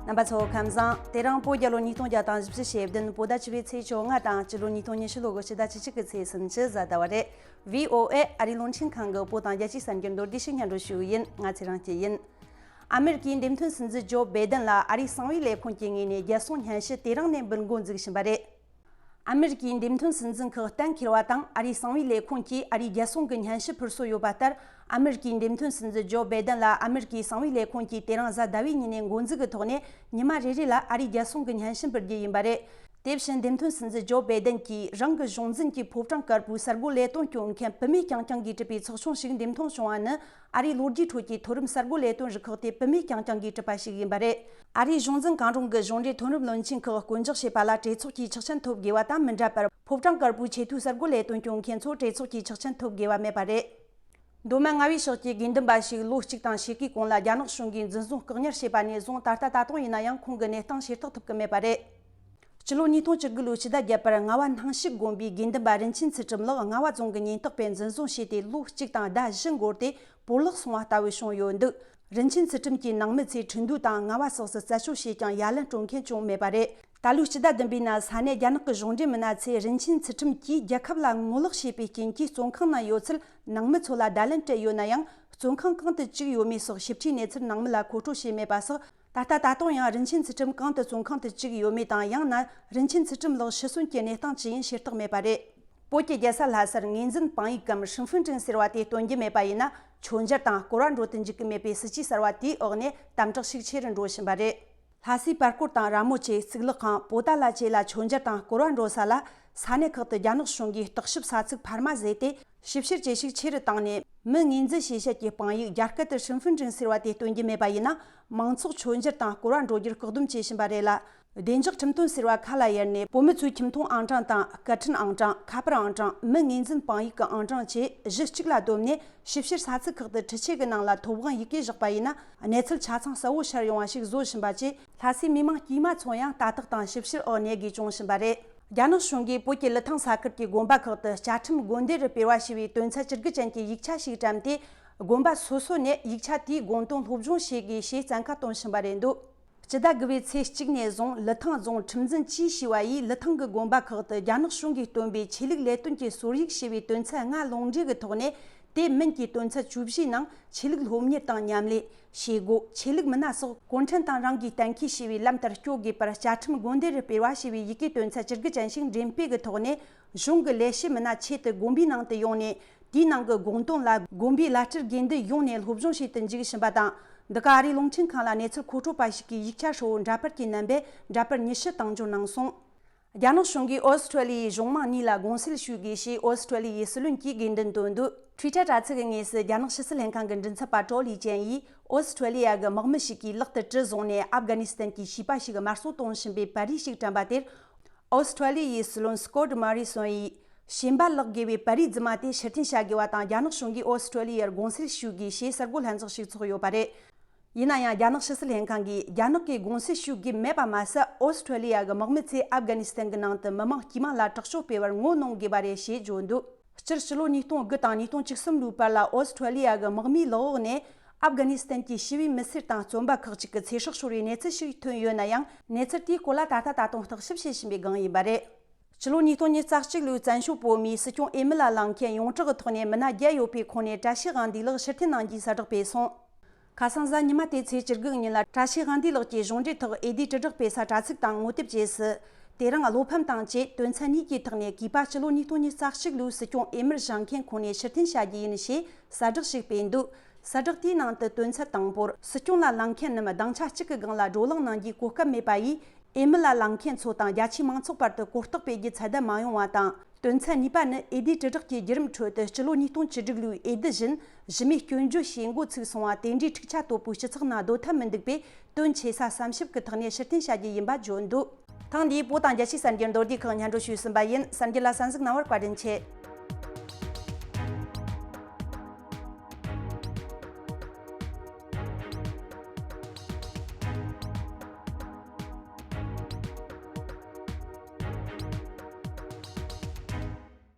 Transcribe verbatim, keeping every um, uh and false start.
རྣམ་པ་ཚོ་ཁམས་བཟང་། དེ་རིང་བོད་རྒྱལ་ལོ་ཉིས་སྟོང་བརྒྱ་དང་བཞི་བཅུ་ཞེ་བདུན་བོད་ཟླ་བཅུ་པའི་ཚེས་བཅོ་ལྔ་དང་སྤྱི་ལོ་ཉིས་སྟོང་ཉི་ཤུ་ལོ་གི་ཕྱི་ཟླ་བཅུ་གཅིག་གི་ཚེས་སུམ་ཅུ་གཟའ་ཟླ་བ་རེད། བྷི་ཨོ་ཨེ་ཨ་རིའི་རླུང་འཕྲིན་ཁང་གི་བོད་དང་རྒྱལ་སྤྱིའི་གསར་འགྱུར་མདོར་བསྡུས་ཤིག་སྙན་སྒྲོན་ཞུ་གི་ཡིན། ང་ཚེ་རིང་སྐྱིད་ཡིན། ཨ་མེ་རི་ཀའི་འདེམས་ཐོན་སྲིད་འཛིན་ཇོ་བྷའི་ཌེན་ལ་ཨ་རིའི་གསང་བའི་ལས་ཁུངས་ཀྱི་ངོས་ནས་རྒྱལ་སྲུང་སྙན་ཞུ་དེ་རིང་ནས་འབུལ་འགོ་འཛུགས་བཞིན་པ་རེད། ཨ་མེ་རི་ཀའི་འདེམས་ཐོན་སྲིད་འཛིན་ཁག་གཏན་འཁེལ་བ་དང་ཨ་རིའི་གསང་བའི་ལས་ཁུངས་ཀྱིས་ཨ་རིའི་རྒྱལ་སྲུང་གི་སྙན་ཞུ་ཕུལ་སྲོལ་ཡོད་པ་ལྟར། ཨ་མེ་རི་ཀའི་འདེམས་ཐོན་སྲིད་འཛིན་ཇོ་བྷའི་ཌེན་ལ་ཨ་མེ་རི་ཀའི་གསང་བའི་ལས་ཁུངས་ཀྱིས་དེ་རིང་གཟའ་ཟླ་བའི་ཉིན་ནས་འགོ་འཛུགས་ཀྱི་ཐོག་ནས་ཉི་མ་རེ་རེ་ལ་ཨ་རིའི་རྒྱལ་སྲུང་གི་སྙན་ཞུ་འབུལ་རྒྱུ་ཡིན་པ་རེད། དེ་བཞིན་འདེམས་ཐོན་སྲིད་འཛིན་ཇོ་བྷའི་ཌེན་གྱིས་རང་གི་གཞུང་འཛིན་གྱི་ཕོ་བྲང་དཀར་པོའི་གསར་འགོད་ལས་དོན་སྐྱོང་མཁན་བུད་མེད་རྐྱང་རྐྱང་གིས་གྲུབ་པའི་ཚོགས་ཆུང་ཞིག་འདེམས་ཐོན་བྱུང་བ་ནི། ཨ་རིའི་ལོ་རྒྱུས་ཁྲོད་ཀྱི་མཐོ་རིམ་གསར་འགོད་ལས་དོན་རུ་ཁག་དེ་བུད་མེད་རྐྱང་རྐྱང་གིས་གྲུབ་པ་ཞིག་ཡིན་པ་རེད། ཨ་རིའི་གཞུང་འཛིན་གང་རུང་གི་གཞུང་འབྲེལ་མཐོ་རིམ་བློན་ཆེན་ཁག་བསྐོ་འཇོག་བྱེད་པ་ལ་གྲོས་ཚོགས་ཀྱི་ཆོག་མཆན་ཐོབ་དགོས་པ་དང་མི་འདྲ་བར། ཕོ་བྲང་དཀར་པོའི་ཆེས་མཐོའི་གསར་འགོད་ལས་དོན་སྐྱོང་མཁན་ཚོ་གྲོས་ཚོགས་ཀྱི་ཆོག་མཆན་ཐོབ་དགོས་པ་མེད་པ་རེད། མདོ་སྨད་རྔ་བའི་ཕྱོགས་ཀྱི་དགེ་འདུན་པ་ཞིག་ལོ་གཅིག་དང་ཕྱེད་ཀའི་གོང་ལ་རྒྱ་ནག་གཞུང་གིས་འཛིན་བཟུང་བཀག་ཉར་བྱས་པ་ནས་བཟུང་ད་ལྟ་ད་དུང་ཡིན་ན་ཡང་ཁོང་གི་གནས་སྟངས་ཤེས་རྟོགས་ཐུབ་ཀྱི་མེད་པ་རེད། སྤྱི་ལོ་ཉིས་སྟོང་བཅུ་དགུ་ལོའི་ཕྱི་ཟླ་བརྒྱད་པར་རྔ་བ་སྣང་ཞིག་དགོན་པའི་དགེ་འདུན་པ་རིན་ཆེན་ཚུལ་ཁྲིམས་ལགས་རྔ་བ་རྫོང་གི་ཉེན་རྟོག་པས་འཛིན་བཟུང་བྱས་ཏེ་ལོ་གཅིག་དང་ཟླ་བཞི་འགོར་ཏེ་བོར་བརླག་སོང་བ་ལྟ་བུ་བྱུང་ཡོད་འདུག་རིན་ཆེན་ཚུལ་ཁྲིམས་ཀྱི་ནང་མི་ཚོས་ཁྲིན་ཏུའུ་དང་རྔ་བ་སོགས་སུ་རྩད་གཅོད་བྱས་ཀྱང་ཡ་ལན་སྤྲོད་མཁན་བྱུང་མེད་པ་རེད། ད་ལོའི་ཕྱི་ཟླ་བདུན་པའི་ནང་ས་གནས་རྒྱ་ནག་གི་གཞུང་འབྲེལ་མི་སྣ་ཚོས་རིན་ཆེན་ཚུལ་ཁྲིམས་ཀྱིས་རྒྱལ་ཁབ་ལ་ངོ་ལོག་བྱས་པའི་རྐྱེན་གྱིས་བཙོན་ཁང་ནང་ཡོད་ཚུལ་ནང་མི་ཚོ་ལ་བརྡ་ལན་སྤྲད་ཡོད་ན་ཡང་། བཙོན་ཁང་གང་དུ་བཅུག་ཡོད་མེད་སོགས་ཞིབ་ཕྲའི་གནས་ཚུལ་ནང་མི་ལ་མཁོ་སྤྲོད་བྱས་མེད་པ་སོགས། ད་ལྟ་ད་དུང་ཡང་རིན་ཆེན་ཚུལ་ཁྲིམས་གང་དུ་བཙོན་ཁང་དུ་བཅུག་ཡོད་མེད་དང་། ཡང་ན་རིན་ཆེན་ཚུལ་ཁྲིམས་ལགས་ཤི་གསོན་གྱི་གནས་སྟངས་ཇི་ཡིན་ཤེས་རྟོགས་མེད་པ་རེད། བོད་ཀྱི་རྒྱལ་ས་ལྷ་སར་ངོས་འཛིན་དཔང་ཡིག་གམ་身份证ཟེར་བ་དེ་སྟོན་རྒྱུ་མེད་པ་ཡིན་ན། མཆོད་མཇལ་དང་སྐོར་བ་འགྲོ་དུ་འཇུག་གི་མེད་པའི་སྲིད་ཇུས་གསར་བ་དེའི་འོག་ནས་དམ་དྲག་ཤུགས་ཆེ་རུ་འགྲོ་བཞིན་པ་རེད། ལྷ་སའི་པར་སྐོར་དང་ར་མོ་ཆེ། གཙུག་ལག་ཁང་། པོ་ཏཱ་ལ་བཅས་ལ་མཆོད་མཇལ་དང་སྐོར་བ་འགྲོ་ས་ལ། ས་གནས་ཁག་ཏུ་རྒྱ་ནག་གཞུང་གིས་བརྟག་ཞིབ་ས་ཚིགས་འཕར་མ་བཟོས་ཏེ། ཞིབ་བཤེར་བྱེད་ཤུགས་ཆེ་རུ་བཏང་ནས། མི་ངོས་འཛིན་བྱེད་ཆེད་ཀྱི་དཔང་ཡིག་རྒྱ་སྐད་དུ་身份证ཟེར་བ་དེ་སྟོན་རྒྱུ་མེད་པ་ཡིན་ན། མང་ཚོགས་མཆོད་མཇལ་དང་སྐོར་བ་འགྲོ་རྒྱུར་བཀག་སྡོམ་བྱེད་བཞིན་པ་རེད་ལ། བདེ་འཇགས་ཁྲིམས་དོན་ཟེར་བ་ཁ་ལ་གཡར་ནས། བོད་མི་ཚོའི་ཁྱིམ་ཚང་ཨང་གྲངས་དང་། སྐད་འཕྲིན་ཨང་གྲངས། ཁ་པར་ཨང་གྲངས། མི་ངོས་འཛིན་དཔང་ཡིག་གི་ཨང་གྲངས་བཅས་གཞི་གཅིག་ལ་བསྡོམས་ནས། ཞིབ་བཤེར་ས་ཚིགས་ཁག་ཏུ་འཕྲུལ་ཆས་ཀྱི་ནང་ལ་ཐོབ་དབང་ཡི་གེ་བཞག་པ་ཡིན་ན། གནས་ཚུལ་ཆ་ཚང་གསལ་བོ་ཤར་ཡོང་བ་ཞིག་བཟོ་བཞིན་པ་བཅས། ལྷ་སའི་མི་མང་དཀྱུས་མ་ཚོ་ཡང་ལྟ་རྟོག་དང་ཞིབ་བཤེར་འོག་གནས་དགོས་བྱུང་བཞིན་པ་རེད། རྒྱ་ནག་གཞུང་གིས་བོད་ཀྱི་ལི་ཐང་ས་ཁུལ་གྱི་དགོན་པ་ཁག་ཏུ་བཅའ་ཁྲིམས་དགོན་སྡེ་རུ་སྤེལ་བ་ཞེས་པའི་དོན་ཚན་བཅུ་དགུ་ཅན་གྱི་ཡིག་ཆ་ཞིག་བཀྲམ་སྟེ། དགོན་པ་སོ་སོ་ནས་ཡིག་ཆ་དེའི་དགོངས་དོན་སློབ་སྦྱོང་བྱེད་དགོས་ཞེས་བཙན་བཀའ་བཏོན་བཞིན་པ་རེད་འདུག་ཕྱི་ཟླ་དགུ་པའི་ཚེས་གཅིག་ནས་བཟུང་ལི་ཐང་རྫོང་ཁྲིམས་འཛིན་ཅུས་ཞེས་པ་ཡིས་ལི་ཐང་གི་དགོན་པ་ཁག་ཏུ་རྒྱ་ནག་གཞུང་གིས་བཏོན་པའི་ཆོས་ལུགས་ལས་དོན་གྱི་སོར་ཡིག་ཞེས་པའི་དོན་ཚན་ལྔ་ལུང་འདྲེན་གྱི་ཐོག་ནས། དེ་མིན་གྱི་དོན་ཚན་བཅུ་བཞིའི་ནང་ཆོས་ལུགས་སློབ་གཉེར་དང་མཉམ་ལས། བྱེད་སྒོ། ཆོས་ལུགས་མི་སྣ་སོགས་གུང་ཁྲན་ཏང་རང་གིས་གཏན་འཁེལ་བྱས་པའི་ལམ་ལྟར་སྐྱོད་དགོས་པར་བཅའ་ཁྲིམས་དགོན་སྡེ་རུ་སྤེལ་བ་ཞེས་པའི་ཡི་གེ་དོན་ཚན་བཅུ་དགུ་ཅན་ཞིག་འགྲེམས་སྤེལ་གྱི་ཐོག་ནས། གཞུང་གི་ལས་བྱེད་མི་སྣ་ཆེད་དུ་དགོན་པའི་ནང་དུ་ཡོང་ནས། དེའི་ནང་གི་དགོངས་དོན་ལ་དགོན་པའི་བླ་སྤྲུལ་དགེ་འདུན་ཡོངས་ནས་སློབ་སྦྱོང་བྱེད་དུ་འཇུག་བཞིན་པ་དང་། འདི་ག་ཨ་རིའི་རླུང་འཕྲིན་ཁང་ལ་གནས་ཚུལ་མཁོ་སྤྲོད་པ་ཞིག་གིས་ཡིག་ཆ་ཧྲིལ་བོ་འདྲ་པར་གྱི་རྣམ་པས་འདྲ་པར་ཉི་ཤུ་དང་འབྱོར་གནང་སོང་། རྒྱ་ནག་གཞུང་གིས་ཨོ་སི་ཁྲུ་ལི་ཡའི་གཞུང་མང་གཉིས་ལ་དགོངས་སེལ་ཞུ་དགོས་ཞེས་ཨོ་སི་ཁྲུ་ལི་ཡའི་སྲིད་བློན་གྱིས་དགོས་འདུན་བཏོན་འདུག་ཊུའི་ཊར་དྲ་ཚིགས་ཀྱི་ངོས་སུ་རྒྱ་ནག་ཕྱི་སྲིད་ལྷན་ཁང་གི་མགྲིན་ཚབ་པ་ཀྲོ་ལི་ཅན་ཡིས་ཨོ་སི་ཁྲུ་ལི་ཡ་གི་དམག་མི་ཞིག་གིས་ལག་ཏུ་གྲི་བཟུང་ནས་ཨབ་གྷ་ནི་སི་ཐན་གྱི་བྱིས་པ་ཞིག་དམར་གསོད་གཏོང་བཞིན་པའི་པར་རིས་ཤིག་བཀྲམ་པ་དེར། ཨོ་སི་ཁྲུ་ལི་ཡའི་སྲིད་བློན་སྐོ་ཏི་མོ་རི་སོན་ཡིས། ཞེན་པ་བརླག་དགོས་པའི་པར་རིས་རྫུན་མ་དེ་ཕྱིར་འཐེན་བྱ་དགོས་པ་དང་། རྒྱ་ནག་གཞུང་གིས་ཨོ་སི་ཁྲུ་ལི་ཡར་དགོངས་སེལ་ཞུ་དགོས་ཞེས་གསར་འགོད་ལྷན་ཚོགས་ཤིག་ཚོགས་ཡོད་པ་རེད། ཡིན་ན་ཡང་། རྒྱ་ནག་ཕྱི་སྲིད་ལྷན་ཁང་གིས་རྒྱ་ནག་གིས་དགོངས་སེལ་ཞུ་དགོས་མེད་པ་མ་ཟད། ཨོ་སི་ཁྲུ་ལི་ཡ་གི་དམག་མི་ཚོས་ཨབ་གྷ་ནི་སི་ཐན་གྱི་ནང་དུ་མི་མང་དཀྱུས་མ་ལ་དྲག་སྤྱོད་སྤེལ་བར་ངོ་གནོང་དགོས་པ་རེད་ཞེས་བརྗོད་འདུག་སྤྱིར་ཕྱི་ལོ་ཉིས་སྟོང་དགུ་དང་ཉིས་སྟོང་བཅུ་གསུམ་ལོའི་བར་ལ་ཨོ་སི་ཁྲུ་ལི་ཡ་གི་དམག་མིའི་ལག་འོག་ནས་ཨབ་གྷ་ནི་སི་ཐན་གྱི་ཞི་བའི་མི་སེར་དང་བཙོན་པ་ཁག་ཅིག་གི་ཚེ་སྲོག་ཤོར་བའི་གནས་ཚུལ་ཞིག་ཐོན་ཡོད་ན་ཡང་། གནས་ཚུལ་དེའི་སྐོར་ལ་ད་ལྟ་ད་དུང་བརྟག་ཞིབ་བྱེད་བཞིན་པའི་སྒང་ཡིན་པ་རེད། ཕྱི་ལོ་ཉིས་སྟོང་ཉེར་གཅིག་ལོའི་བཙན་བྱོལ་བོད་མིའི་སྲིད་སྐྱོང་འོས་མི་ལ་ལངས་མཁན་ཡོངས་གྲགས་ཀྱི་ཐོག་ནས་མི་སྣ་བརྒྱད་ཡོད་པའི་ཁོངས་ནས་བཀྲ་ཤིས་དབང་འདུས་ལགས་ཕྱིར་འཐེན་གནང་རྒྱུའི་གསལ་བསྒྲགས་སྤེལ་སོང་། ཁ་སང་གཟའ་ཉི་མ་སྟེ་ཚེས་བཅུ་དགུ་ཉིན་ལ་བཀྲ་ཤིས་དབང་འདུས་ལགས་ཀྱིས་གཞུང་འབྲེལ་ཐོག་འོས་བསྡུའི་དྲིལ་བསྒྲགས་སྤེལ་ས་དྲ་ཚིགས་དང་ངོ་དེབ་བཅས་སུ། དེ་རིང་བློ་ཕམ་དང་བཅས་དོན་ཚན་གཉིས་ཀྱི་ཐོག་ནས་གུས་པ་སྤྱི་ལོ་ཉིས་སྟོང་ཉེར་གཅིག་ལོའི་སྲིད་སྐྱོང་འོས་མིར་བཞེངས་མཁན་ཁོངས་ནས་ཕྱིར་འཐེན་བྱ་རྒྱུ་ཡིན་ཞེས་གསལ་བསྒྲགས་ཤིག་སྤེལ་འདུག་གསལ་བསྒྲགས་དེའི་ནང་དུ་དོན་ཚན་དང་པོར། སྲིད་སྐྱོང་ལ་ལངས་མཁན་རྣམས་གདན་ཆ་གཅིག་གི་སྒང་ལ་བགྲོ་གླེང་གནང་རྒྱུའི་གོ་སྐབས་མེད་པ་ཡིས། འོས་མི་ལ་ལངས་མཁན་ཚོ་དང་རྒྱ་ཆེའི་མང་ཚོགས་བར་དུ་གོ་རྟོགས་སྤེལ་རྒྱུ་ཚད་ལྡན་མ་ཡོང་བ་དང་། དོན་ཚན་གཉིས་པ་ནི། འོས་བསྡུའི་དྲིལ་བསྒྲགས་ཀྱི་བརྒྱུད་རིམ་ཁྲོད་དུ་སྤྱི་ལོ་ཉིས་སྟོང་བཅུ་དྲུག་ལོའི་འོས་བསྡུ་བཞིན་གཞི་མེད་སྐྱོན་བརྗོད་བྱེད་འགོ་ཚུགས་སོང་བ་དེ་འདྲའི་འཁྲུག་ཆ་དོད་པོའི་སྤྱི་ཚོགས་ནང་སྡོད་ཐབས་མི་འདུག་པས། དོན་ཆེ་ས་བསམ་ཞིབ་ཀྱི་ཐོག་ནས་ཕྱིར་འཐེན་བྱ་རྒྱུ་ཡིན་པ་བརྗོད་འདུག་ཐེངས་འདིའི་བོད་དང་རྒྱལ་སྤྱིའི་གསར་འགྱུར་མདོར་བསྡུས་ཁག་སྙན་སྒྲོན་ཞུས་ཟིན་པ་ཡིན། གསར་འགྱུར་ལ་གསན་གཟིགས་གནང་བར་བཀའ་དྲིན་ཆེ།